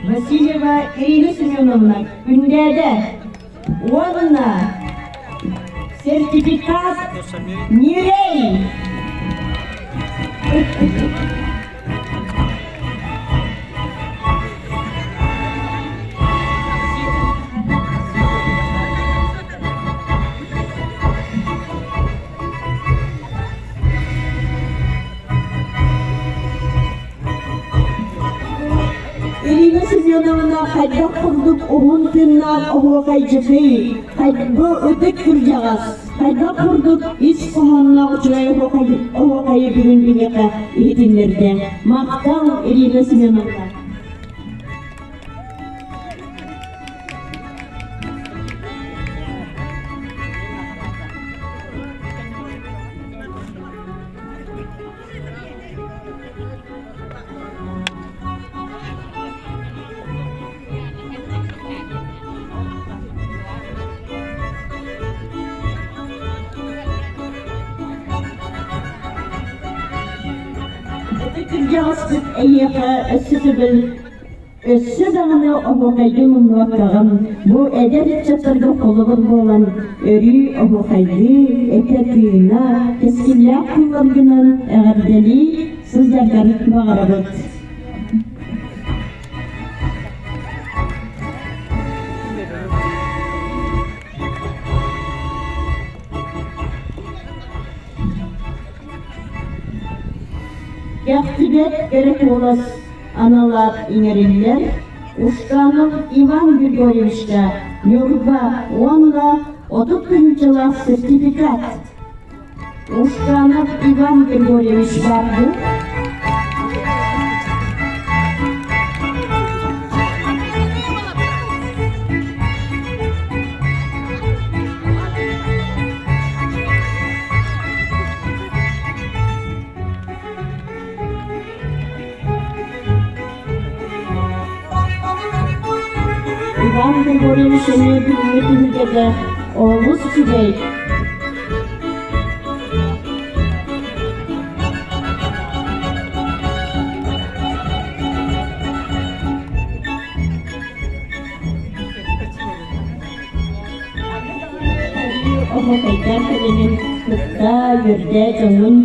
Васильева Ирина Семеновна Күндээдэ уонна сертификат Ньирэй. Ирина Семеновна хайдах курдук уһун тыыннаах оһуокайдьытый, бу ытык кырдьаҕас, хайдах курдук ис хоһоонноох үчүгэй оһуокайы бүгүн биһиэхэ иһитиннэрдэ. Махтал, Ирина Семеновна. Ытык кырдьаҕаспыт эйиэхэ өссө төгүл өссө даҕаны оһуокайга муннуохтаҕым, бу эдэр ыччаттарга холобур буолан, өрүү оһуокайдыы, этэ-тыына, кэскиллээх тылларгынан эҕэрдэлии сылдьаргар баҕарабыт. Кэхтибэт кэрэ куолас аналаах иҥэриллэр Ушканов Иван Григорьевичка Ньурба уонна 30 тыһыынчалаах сертификат. Ушканов Иван Григорьевич баар дуо? Иван Григорьевич эмиэ бүгүҥҥү түһүлгэтэ олус үчүгэй. Оһуокайдаах кэлэнин кытта үөрдэ дьонун.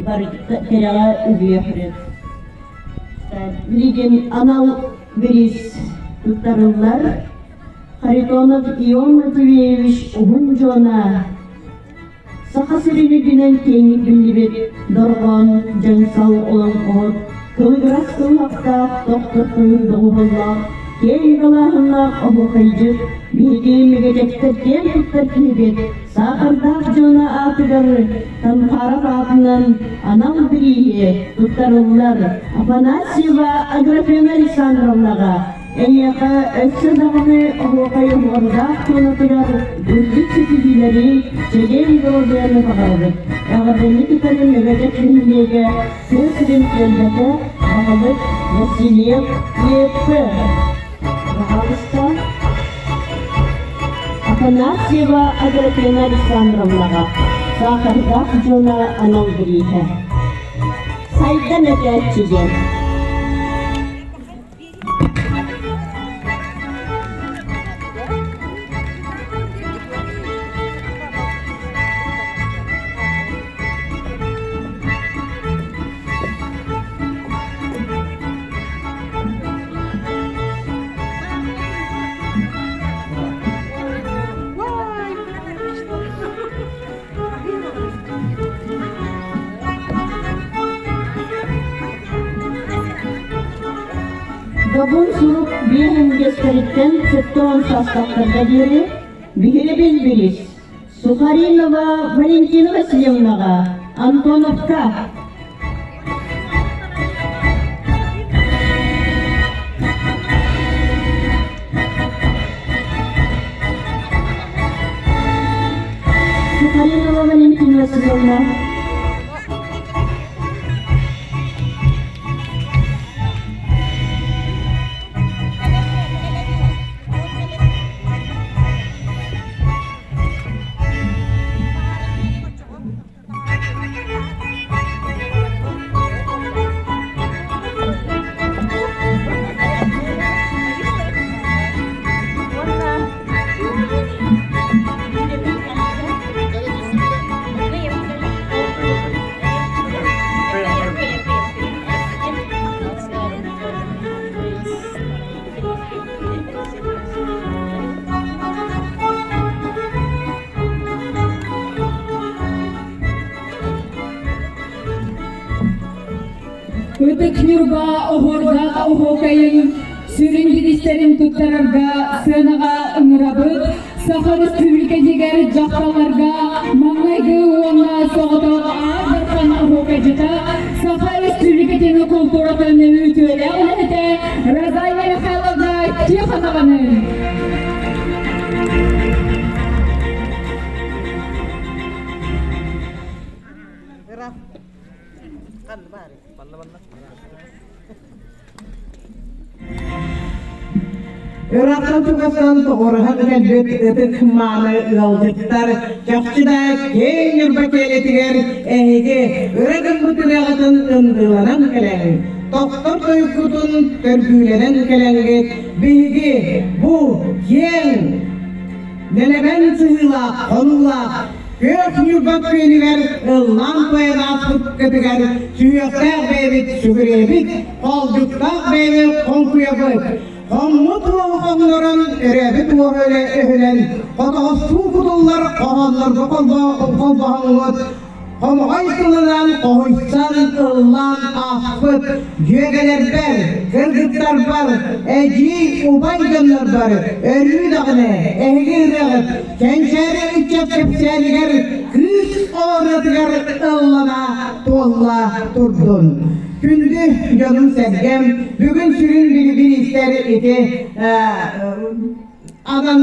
Бары кэрэҕэ үһүөхрүт. Билигин анал бириис туттарыллар. Харитонов Ион Матвеевич Уһун Дьуона Саха сирин үрдүнэн киэҥник биллибит дорҕоон дьаҥсал олоҥхоһут, кылыгырас кылыһахтаах, тохтор тойук доҕуһуоллаах, киэҥ далааһыннаах оһуохайдьыт, биһиги мэгэдьэктэр киэн туттар киһибит, саахардаах дьоно аатыгар Танхаров аатынан анал бирииһи туттарыллар Афанасьева Аграфена Александровнаҕа Эйиэхэ өссө даҕаны оһуохай оһуордаах туонатыгар үрдүк ситиһиилэри, чэгиэн доруобуйаны баҕарабыт. Эҕэрдэни кытары Мэгэдьэк нэһилиэгэ тыа сирин түөлбэтэ баһылык Васильев Е.П. Баһаалыста Афанасьева Аграфена Александровнаҕа саахардаах дьоно анал бирииһэ. Сайдан этээччигэ Добун сурук биэһингэстэриттэн 70 саастаахтарга диэри биһирэбил бириис Сухаринова Валентина Васильевнаҕа Антоновка Сухаринова Валентина Васильевна Ытык Ньурба оһуордаах оһуокайын сүрүн бириистэрин туттарарга сыанаҕа ыҥырабыт. Саха Республикатыгар дьахталларга маҥнайгы уонна соҕотох Аар Дархан оһуокайдьыта Саха Республикатын култууратын үтүөлээх үлэһитэ Розалия Михайловна Тихонованы. Ыраахтан чугастан тоҕуоруһа кэлбит ытык мааны ыалдьыттар чахчы да киэҥ Ньурба киэлитигэр эһиги өрө гыммыт ырыаҕытын ындыыланан кэлэн, тохтор тойуккутун төргүүлэнэн кэлэҥҥит биһиги бу киэҥ нэлэмэн сыһыылаах, хонуулаах Күөх Ньурба күөнүгэр ыллаан туойан ааспыккытыгар сүһүөхтээх бэйэбит сүгүрүйэбит, холдьуктаах бэйэбит хоҥкуйабыт. Хоммут уоһу хоҥнорон, өрөөбүт уоһу өһүлэн, хотоҕостуу кутуллар хоһооннорго холбоһоҥҥут, хомоҕой тылынан хоһуйсан ыллаан ааспыт дьүөгэлэрбэр, кыргыттарбар, эдьиий, убай дьоннорбор өрүү даҕаны эһиги ырыаҕыт кэнчээри ыччат кэпсээнигэр кыыс оҕо ыллана туолла турдун. Күндү дьонум-сэргэм, бүгүн сүрүн бириистэр ити анан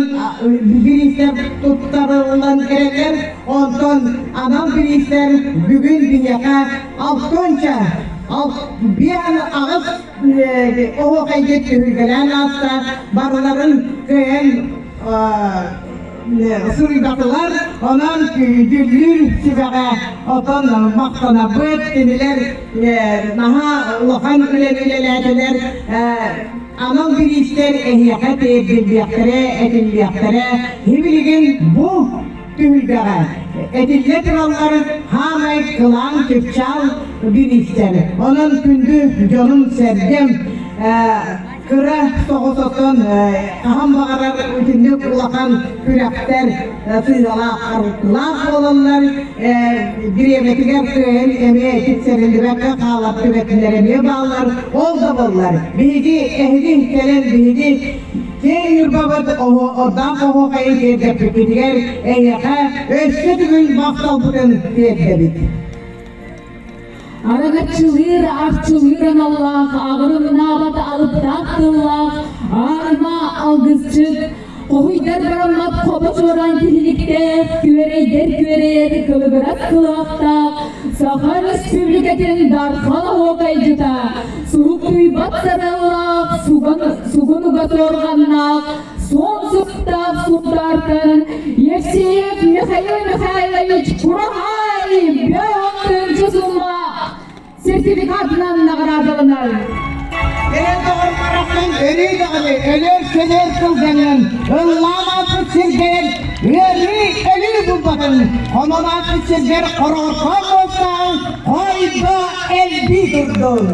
бириистэр туттарыллан эрэллэр. Онтон анал бириистэр бүгүн биһиэхэ алтонча биэһэн аҕыс оһуохайдьыт түһүлгэлээн ааста. Барыларын кыайан суруйбатылар. Онон дьүүллүүр сүбэҕэ отон махтанабыт. Кинилэр наһаа улахан үлэни үлэлээтилэр. Анал бириистэр эһиэхэ тиэрдиллиэхтэрэ, этиллиэхтэрэ. Билигин бу түһүлгэҕэ этиллэ тураллар хаамай кылаан чыпчаал бириистэр. Онон күндү дьонум-сэргэм кыра соҕус оттон хаһан баҕарар итинник улахан күрэхтэр сыыһалаах арыллаах буолаллар бириэмэтигэр кыайан эмиэ тиксэриллибэккэ хаалар түбэтилэр эмиэ бааллар ол да буоллар биһиги эһиги кэлэн биһиги киэҥ Ньурбабыт ордоох оһуохайын тиэрдэппиккитигэр эйиэхэ өссө төгүл махталбытын тиэрдэбит. Араҥаччылыыр, арчылыыр аналлаах, аҕырымнаабат алыптаах тыллаах, аарыма алгысчыт, хоһуйдар бараммат хобо чуораан тиһиликтээх, күөрэйдэр күөрэйэр кылыгырас кылаахтаах, Саха Республикатын Дархан оһуокайдьыта, суһуктуйбат сараллаах, сугун уга суорҕаннаах, суон суптаах Сунтаартан Евсеев Михаил Михайлович Кураһай бөҕө сумма сертификатынан наҕараадаланар. Кэлэн доҕор өрүү даҕаны өлөр-сөлөр сылданан, ыллаан ааспыт сиргэр ыарыы өлүү булбатын, хонон ааспыт сиргэр хороҕорхоо буолтаан, хойдо элбии турдун.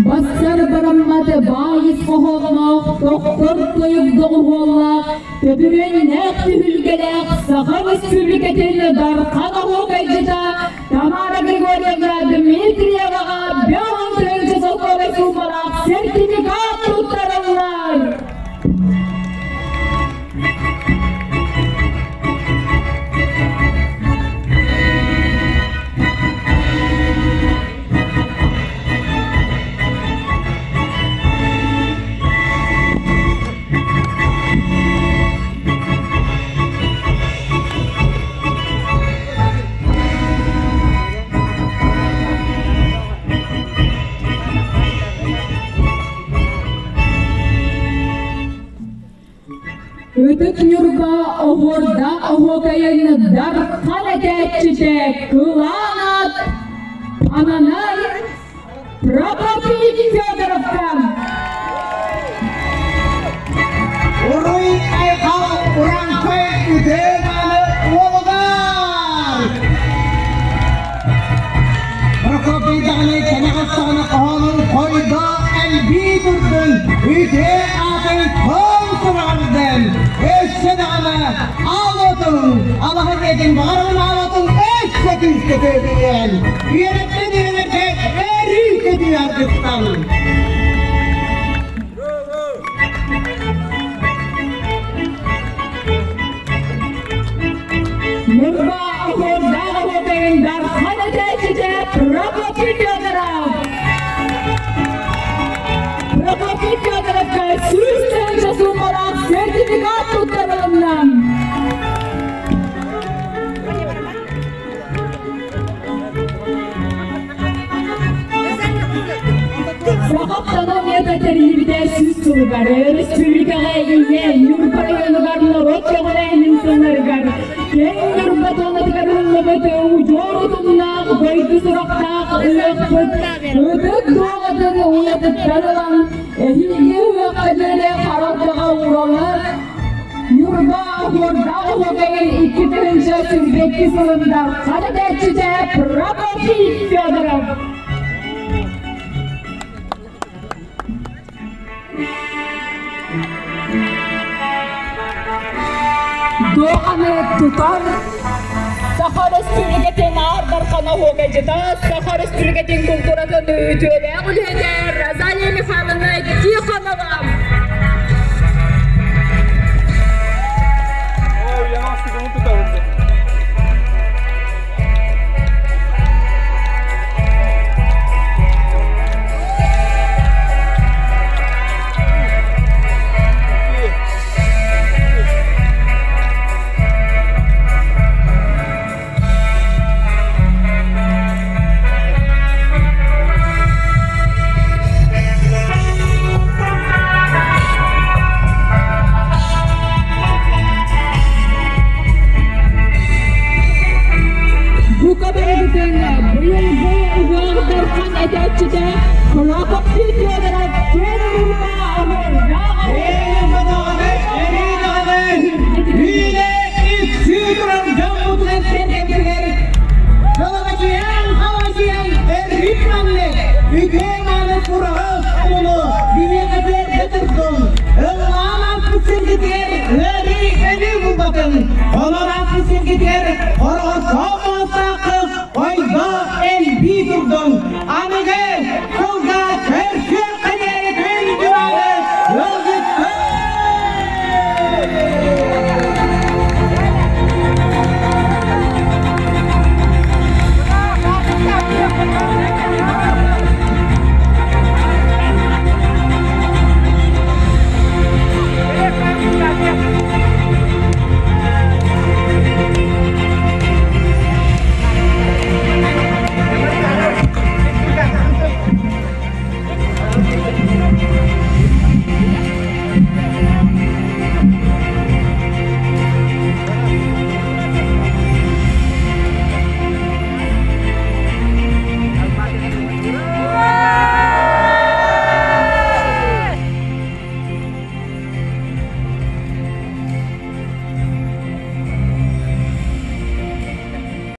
Бассар бараммат баайыс хоһоонноох, тохтор тойук доҕуһуоллаах, төбүрүөннээх түһүлгэлээх Саха Республикатын Дархан оһуокайдьыта Тамара Григорьевна Дмитриеваҕа бөҕөн тыһыынча солкуобай суумалаах сертификат туттараллар. Ытык Ньурба оһуордаах оһуокайын Дархан этээччитэ Кылаанат ананар Прокопий Федоровка. Уруй айхал ураҥхай үтүө-мааны уолугар! Прокопий даҕаны кэнэҕэс даҕаны хоһоонун хойдо элбии турдун, үтүө аатын хоҥ сураҕырдын, өссө даҕаны аал уотун, алаһа дьиэтин баҕарабын аал уотун өссө күүскэ күөдүйэн, үөрэттэн үөрэтэ өрүү көтүү аргыстан. Ньурба оһуордаах оһуокайын Дархан этээччитэ Прокопий Федоров. Прокопий Федоровка 100 тыһыынча суумалаах сертификат туттарылынна. Саха автономията тэриллибитэ 100 сылыгар республикаҕа ийэ Ньурба районугар норуот көҕүлээһинин сылларыгар киэҥ Ньурба туонатыгар ыллыбыт удьуор утумнаах дойду сурахтаах ыһыахпыт ытык дуоҕатын уйатыттан ылан эһиилги ыһыахха диэри харалдаҕа уураллар Ньурба оһуордаах оһуокайын 2022 сылын Дархан этээччитэ Прокопий Федоров. Дуоҕаны тутар Саха Өрөспүүбүлүкэтин Аар Дархан оһуокайдьыта, Саха Өрөспүүбүлүкэтин култууратын үтүөлээх үлэһитэ Розалия Михайловна Тихонова. Кураҕас ууну биһиэхэ тиэрдэ турдун. Ыллаан ааспыт сиргитигэр ыарыы өлүү булбатын. Хонон ааспыт сиргитигэр